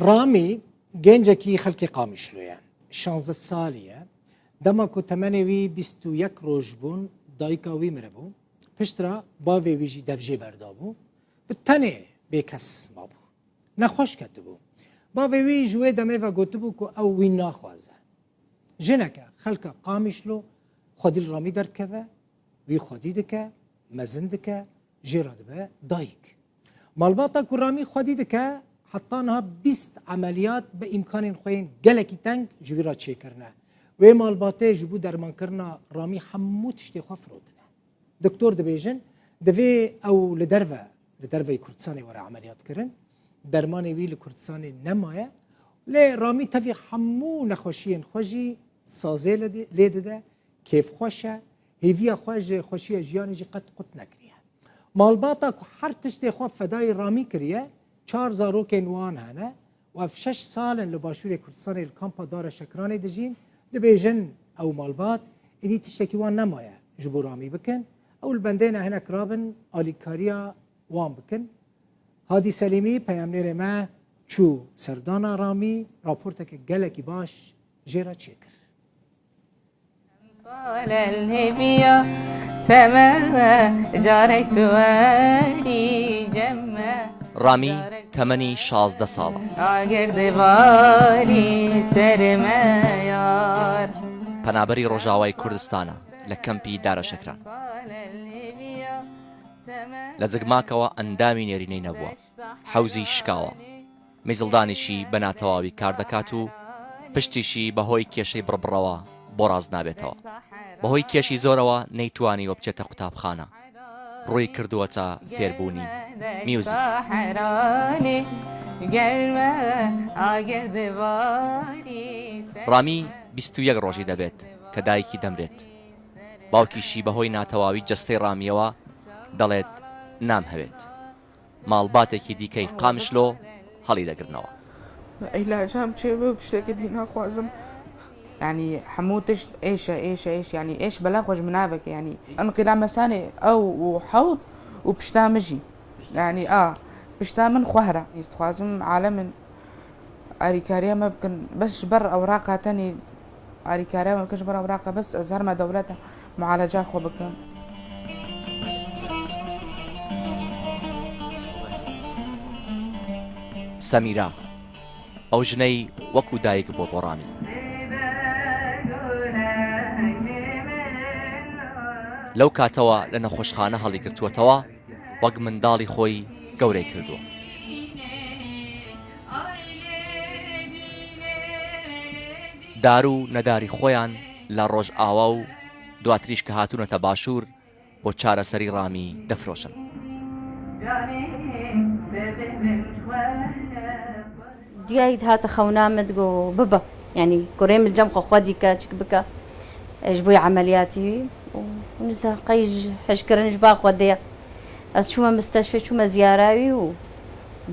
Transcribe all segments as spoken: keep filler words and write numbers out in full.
Ramî gencekî xelkê Qamişlo ye. Şazdeh salî ye. Dema ku temenê wî bîst û yek roj bûn, dayika wî miribû. Piştre bavê wî jî devjê berdabû. Bi tenê bêkes mabû. Nexweş ketibû. Bavê wî ji wê demê ve gotibû ku ew wî naxwaze. Jineke xelka Qamişlo xwedî li Ramî derdikeve, wî xwedî dike, mezin dike, jê re dibe dayik. Malbata ku Ramî xwedî dike, heta niha bîst emeliyat bi îmkanên xwe yên gelekî teng ji wî re çêkirine. Wê malbatê ji bo dermankirina Ramî hemû tiştê xwe firotine. Doktor dibêjin, divê ew li derve, li derveyî Kurdistanê were emeliyat kirin. Dermanê wî li Kurdistanê nemaye. Lê Ramî tevî hemû nexweşiyên xwe jî sazê lê di-, lê dide, kêfxweş e, hêviya xwe ji xweşiya jiyanê jî qet qut nekiriye. Malbata ku her tiştê xwe fedayî Ramî kiriye, çar zarokên wan hene û ev şeş sal in li Başûrê Kurdistanê li kampa Dara Şekranê dijîn, dibêjin ew malbat êdî tiştekî wan nemaye ji bo Ramî bikin. Ew li bendê ne hinek rabin alîkariya wan bikin. Hadî Selîmî, peyamnêrê me, çû serdana Ramî, raporteke gelekî baş jê re çêkir. Ramî temenî şazdeh sal e. Penaberî Rojavayê Kurdistan e, li kempî Dara Şekran. لە زگماکەوە ئەندامی نێرینەی نەبووە. حەوزی شکاوە. میزڵدانیشی بە ناتەواوی کار دەکات و پشتیشی بەهۆی کێشەی بڕبڕەوە بۆ ڕاست نابێتەوە. بەهۆی کێشی زۆرەوە نەیتوانی وە بچێتە قوتابخانە. ڕووی کردووەتە فێربوونی میوزیک. ڕامی بیست و یەک ڕۆژی دەبێت کە دایکی دەمرێت. باوکیشی بەهۆی ناتەواوی جەستەی ڕامیەوە دەڵێت نامهەوێت. ماڵباتێکی دیکەی قامشلۆ هەڵی دەگرنەوە. عیلاجام چێ بێ و تشتێکی دی ناخوازم. یعنی، هەموو تشت ئێشە، ئێشە، ئێش، یعنی، ئێش بەلا خۆش مناوێکە، یعنی، ئەنقیلا مەسانێ ئەو و حەوت و پشتا مژی. یعنی، ئا، پشتا من خوهرە. دخوازم عالەمن ئاریکاریە مە بکن، بەس ji ber ewraqa tenê ئاریکاریە مە بکن، ji ber ewraqa بەس ez herme dewleta mualaca xwe bikim. سەمیرا، ئەو ژنەی وەکو دایک بووە بۆ ڕامی. لەو کاتەوە لە نەخۆشخانە هەڵیگرتووەتەوە، وەک منداڵی خۆی گەورەی کردووە. دار و نەداری خۆیان لە ڕۆژئاوا و دواتریش کە هاتوونەتە باشوور، بۆ چارەسەری ڕامی دەفرۆشن. دوایی هاتە خەونا من دگۆ ببە، یعنی، گۆرێ من جەم خۆ خۆ دیکە چک بکە، ji بۆی عملیاتی و نزا قەیژ حشکردن ji با خۆ دەیە. ئەس چوومە مستەشفێ، چوومە زیاراوی و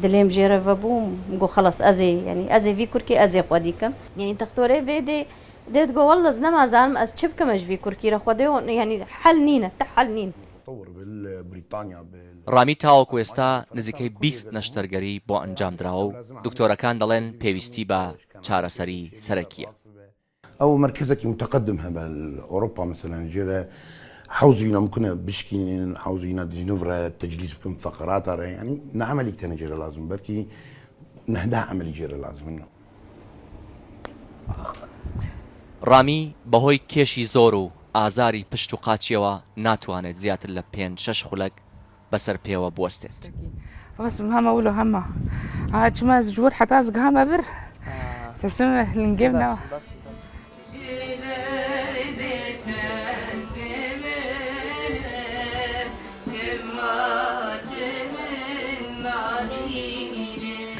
دلێم ژێرە ڤەبووم، گۆ خەڵەس ئەزێ، یعنی، ئەزێ ڤی کورکی ئەزێ خۆ دیکەم. یعنی، تەختۆرێ بێ دێ دێت گۆ وەڵە زنەما زانم ئەس چ بکەمە ژ ڤی کورکی رە خۆ دێ، یعنی، حەل نینە، تە حەل نین. طور بالبريطانيا بال- ڕامی تاوەکو ئێستا نزیکەی بیست نەشتەرگەری بۆ ئەنجام دراوە و دکتۆرەکان دەڵێن پێویستی بە چارەسەری سەرەکیە. ئەو مەرکەزێکی متقدم هەبە لە ئەوروپا، مثلا، جێرە حەوزینا ممکنە بشکینێن، حەوزینا دژنڤرە تەجلیس بکەم فەقەراتە ڕێ، یعنی، نە عملی تەنە جێرە لازم، بەلکی نەهدا عملی جێرە لازم. ڕامی بەهۆی کێشی زۆر و ئازاری پشت و قاچیەوە ناتوانێت زیاتر لە پێنج شەش خولەک بەسەر پێوە بوەستێت. بەس هەمە ولۆ هەمە. ها، چما زور حتا زگهامە بر. تەسمە لنگێم ناوە.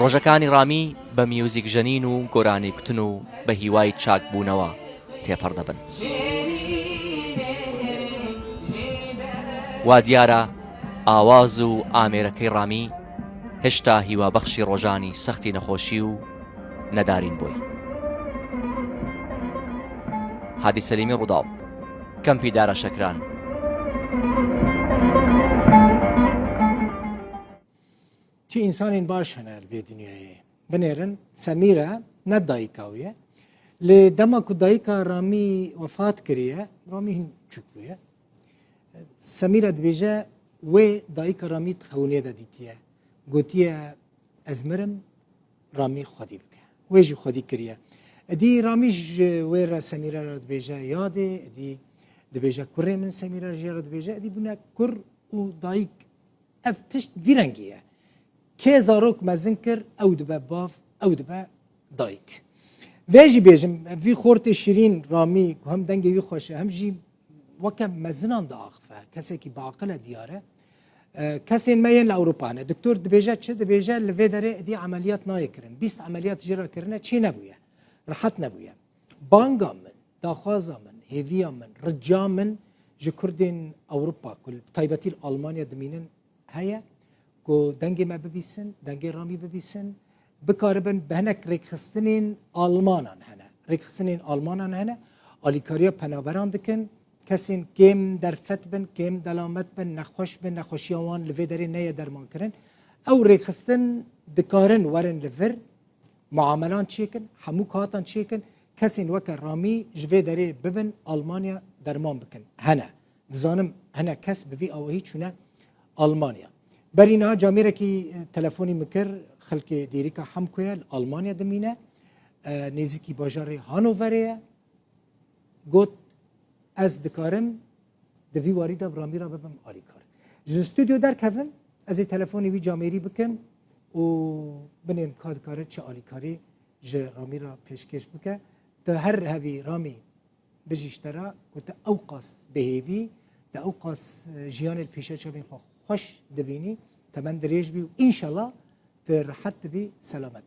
ڕۆژەکانی ڕامی بە میوزیک ژەنین و گۆرانی کوتن و بە هیوای چاکبوونەوە تێپەڕ دەبن. وا دیارە ئاواز و ئامێرەکەی ڕامی هێشتا هیوابەخشی ڕۆژانی سەختی نەخۆشی و نەدارین بووی. هادی سەلیمی، ڕووداو، کەمپی دارە شەکران. چی ئینسانین باش هەنە لە بێ دنیایێ. Binêrin, Semîre ne dayika wî ye. Lê dema ku dayika Ramî wefat kiriye, Ramî hin çûk bûye. Semîre dibêje, wê dayika Ramî di xewnê de dîtiye. Gotiye, ez mirim, Ramî xwedî bike. Wê jî xwedî kiriye. Edî Ramî ji wê re Semîre re dibêje yadê, edî dibêje kurê min Semîre jê re dibêje, edî bûne kur û dayik. Ev tişt vî rengî ye. Kê zarok mezin kir, ew dibe bav, ew dibe dayik. Vê jî bêjim, vî xortê şirîn Ramî, ku hem dengê wî xweş e, hem jî weke mezinan diaxife, kesekî bi aqil e, diyar e. E, kesên me yên li Ewropa hene. Doktor dibêje çi? Dibêje li vê derê êdî emeliyat nayê kirin. Bîst emeliyat jê re kirine, çê nebûye. Rehet nebûye. Banga min, daxwaza min, hêviya min, rica min ji Kurdên Ewropa ku bi taybetî li Almanya dimînin heye ku dengê me bibîsin, dengê Ramî bibîsin, bikaribin bi hinek rêkxistinên Almanan hene. Rêkxistinên Almanan hene, alîkariya penaberan dikin, kesên kêm derfet bin, kêm delamet bin, nexweş bin, nexweşiya wan li vê derê neye dermankirin. Ew rêkxistin dikarin werin li vir, muamelan çêkin, hemû katan çêkin, kesên weke Ramî ji vê derê bibin Almanya derman bikin. Hene. Dizanim hinek kes bi vî awahî çûne Almanya. Berî niha camêrekî, e, telefonî min kir, xelkê Dêrika Hemkoyê li Almanya dimîne, e, nêzîkî bajarê Hanoverê ye. Got, ez dikarim di vî warî de bi Ramî re bibim alîkar. Ji stûdyo derkevim, ez ê telefonê wî camêrî bikim û binêrim ka dikare çi alîkarî ji Ramî re pêşkêş bike. Tu her hebî Ramî, bijî ji te re ku tu ewqas bi hêvî, tu ewqas, e, jiyanê li pêşiya çavên xwe xweş dibînî, temen dirêj bî û înşallah tu rehet dibî, selamet.